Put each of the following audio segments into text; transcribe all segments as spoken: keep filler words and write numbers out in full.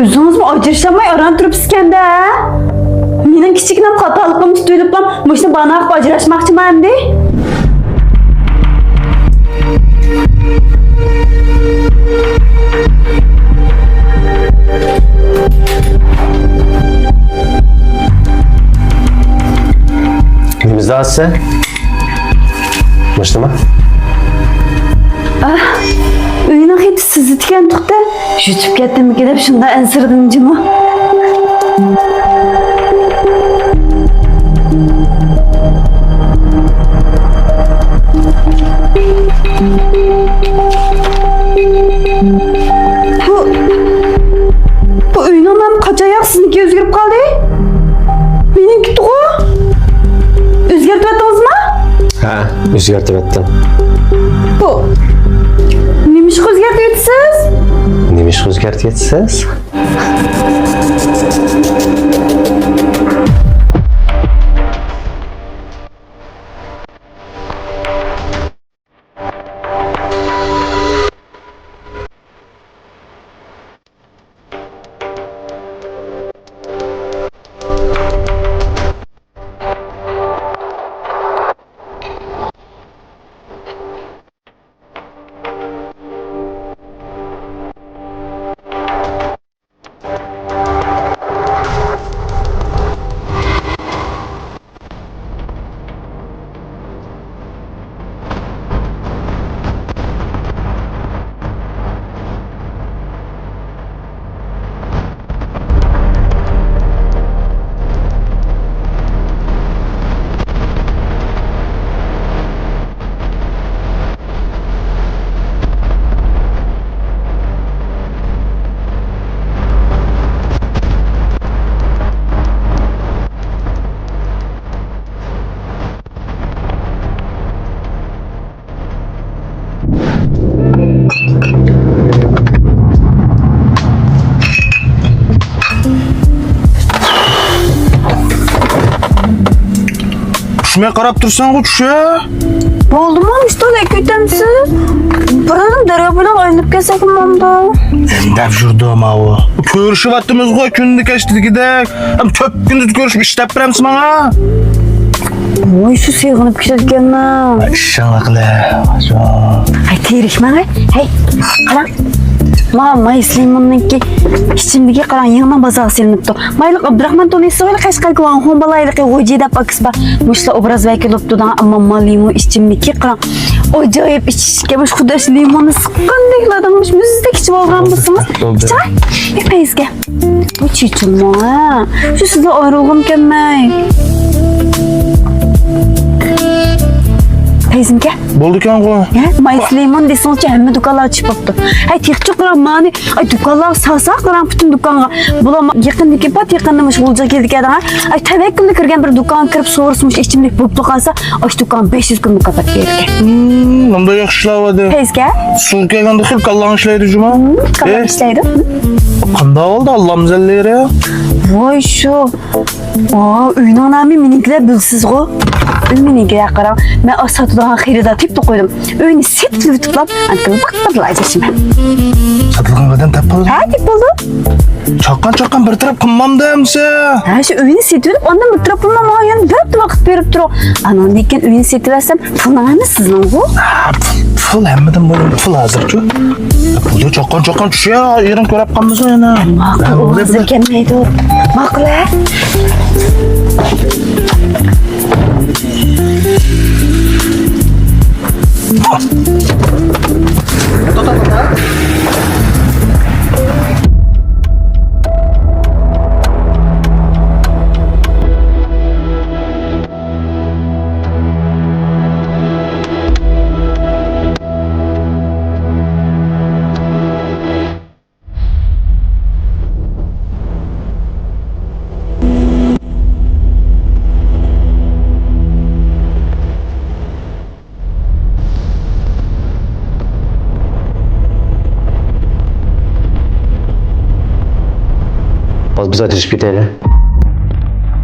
ئۆزىڭىزمۇ ئاجرىشالماي ئاران تۇرۇپسىزكەن-دە. مېنىڭ كىچىككىنە خاتالىقىمنى تۇيۇلۇپلا مۇشۇنى بانا قىلىپ ئاجراشماقچىما ئەمدى؟ نېمە زادسى؟ مۇشتىما؟ ئاھ، ئۆينىڭ خېتى سىزىدىكەن تۇقتا. يۈتۈپ كەتتىمىكىن دەپ شۇنداق ئەنسىرىدىم جۇمۇ. بۇ، بۇ ئۆينىڭ نامى قاچان ياق سىزنىڭكى ئۆزگىرىپ قالدى؟ مېنىڭكىدىغۇ؟ ئۆزگەرتىۋەتتىڭىزمۇ؟ ھە، ئۆزگەرتىۋەتتىم. بۇ، نېمىشقا ئۆزگەرتىۋېتىسىز؟ نېمىشقا ئۆزگەرتىۋېتىسىز؟ چۈشمەي قاراپ تۇرساڭغۇ، چۈشە. بولدىمۇ، مۇشتاق ئەكېتەمسىز؟ بىرازدىن دەريا بويىغا ئايلىنىپ كەلسەكمۇ بولامدۇ؟ ئەندەپ يۈردى ماۋۇ. كۆرۈشۈۋاتىمىزغۇ كۈندە كەچتە دېگۈدەك. ھەم كۆپ كۈندە كۆرۈشۈپ ئىش تاپىپ بېرەمسىز ماڭا؟ ۋاي، شۇ سېغىنىپ كېتىدىكەنمەن. ئىشىڭلار قىلە. ھەي، تېرىكمەڭ، ھەي. ھەي، قاراڭ. ما، مايس لىموننىڭكى ئىچىمدىكى، قاراڭ، يېڭىدىن بازارغا سېلىنىپتۇ. مايلىق ئابدۇراخمان تونۇيسىز غۇ، قەشقەرگە ۋاڭ خۇڭ بالايلىقى غۇجى دەپ ئاكىسى بار. مۇشۇلار ئوبراز ۋەكىلى بوپتۇ دا، ئەمما ما لىمون ئىچىملىكى، قاراڭ، ئاجايىپ ئىچىشكە، مۇشۇ خۇداش لىموننى سىققاندەكلا، مۇشۇ مۇزدەك ئىچىپ ئالغان بولسىڭىز. بولدى. ئىچىڭ، پەيزگە. بۇ چېچىمۇ، ھە؟ شۇ سىزدىن ئايرىلغۇم كەلمەي. پەيزىمكە. بولدىكەنغۇ. ھە؟ مايس لىمون دېسىڭىزچە ھەممە دۇكانلارغا چىقىپ بوپتۇ. ھەي، تېخىچۇ قاراڭ، مانى، ئاي، دۇكانلارغا سالساق قاراڭ، پۈتۈن دۇكانغا. بۇلار يېقىندىكى پات يېقىندا مۇشۇ غۇلجىغا كېلىدىكەن، ھە؟ ئاي، تەۋەككۈللا كىرگەن بىر دۇكانغا كىرىپ سورىسا، مۇشۇ ئىچىملىك بوپلا قالسا، ئاشۇ دۇكان بەش يۈز كۈن مۇكاپات بېرىدىكەن. ھىم، مۇنداق ياخشى ئىشلار بار دە. پەيزگە؟ سۇغا كەلگەندە خېلى كاللاڭ ئىشلەيدۇ جۇما. ھىم، كاللاڭ ئىشلەيدۇ. قانداق بولدى، ئاللام زەللىرى؟ ۋاي شۇ. ئا، ئۆينىڭ نامى مېنىڭكىلەر بىلىسىزغۇ. ئۆي مېنىڭكىلەر قاراڭ. مەن ئاز ساتىدىغان خېرىدار تېپىپ قويدۇم. ئۆينى سېتىۋېتىپلا، ئاندىن ۋاقىتلا ئاجرىشىمەن. ساتىدىغان ئادەم تاپقان. ھە، تېپىپ بولدۇم. چاققان، چاققان بىر تەرەپ قىلمامدۇ ئەمسە؟ ھە، شۇ ئۆينى سېتىۋېلىپ، ئاندىن بىر تەرەپ قىلمام، ماڭا يەنە بىر ھەپتە ۋاقىت بېرىپ تۇرۇڭ. ئاندىن كېيىن ئۆينى سېتىۋەتسەم، پۇلنىڭ ھەممىسى سىزنىڭغۇ. ھە، پۇل، پۇل ھەممىدىن مۇھىم، پۇل ھازىرچۇ. پۇلدا چاققان، چاققان چۈشە، ئېرىڭ كۆرۈپ قالمىسۇن يەنە. ماقۇل، ئۇ ھازىر كەلمەيدۇ. ماقۇل، ھە؟ ھازىر بىز ئاجرىشىپ كېتەيلى.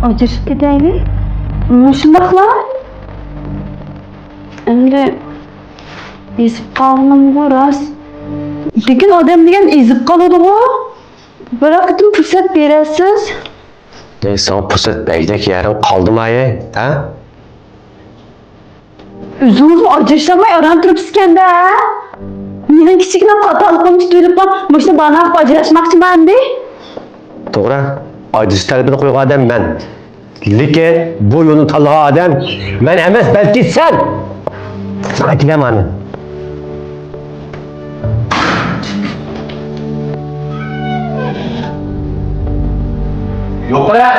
ئاجرىشىپ كېتەيلى؟ مۇشۇنداقلا؟ ئەمدى ئېزىپ قالغىنىمغۇ راست. لېكىن ئادەم دېگەن ئېزىپ قالىدىغۇ. بىراق قېتىم پۇرسەت بېرەرسىز؟ ئەي، ساڭا پۇرسەت بەرگۈدەك يېرىڭ قالدىمۇ، ھە؟ ئۆزىڭىزمۇ ئاجرىشالماي ئاران تۇرۇپسىكەن-دە. مېنىڭ كىچىككىنە خاتالىقىمنى تۇتۇۋېلىپلا مۇشۇنى باھانە قىلىپ ئاجراشماقچىمەن ئەمدى. توغرا، ئاجرىشىش تەلىپىنى قويغان ئادەم مەن. لېكىن بۇ يولنى تاللىغان ئادەم مەن ئەمەس، بەلكى سەن! ساڭا ئېيتىمەن مانا. يۇقىرى!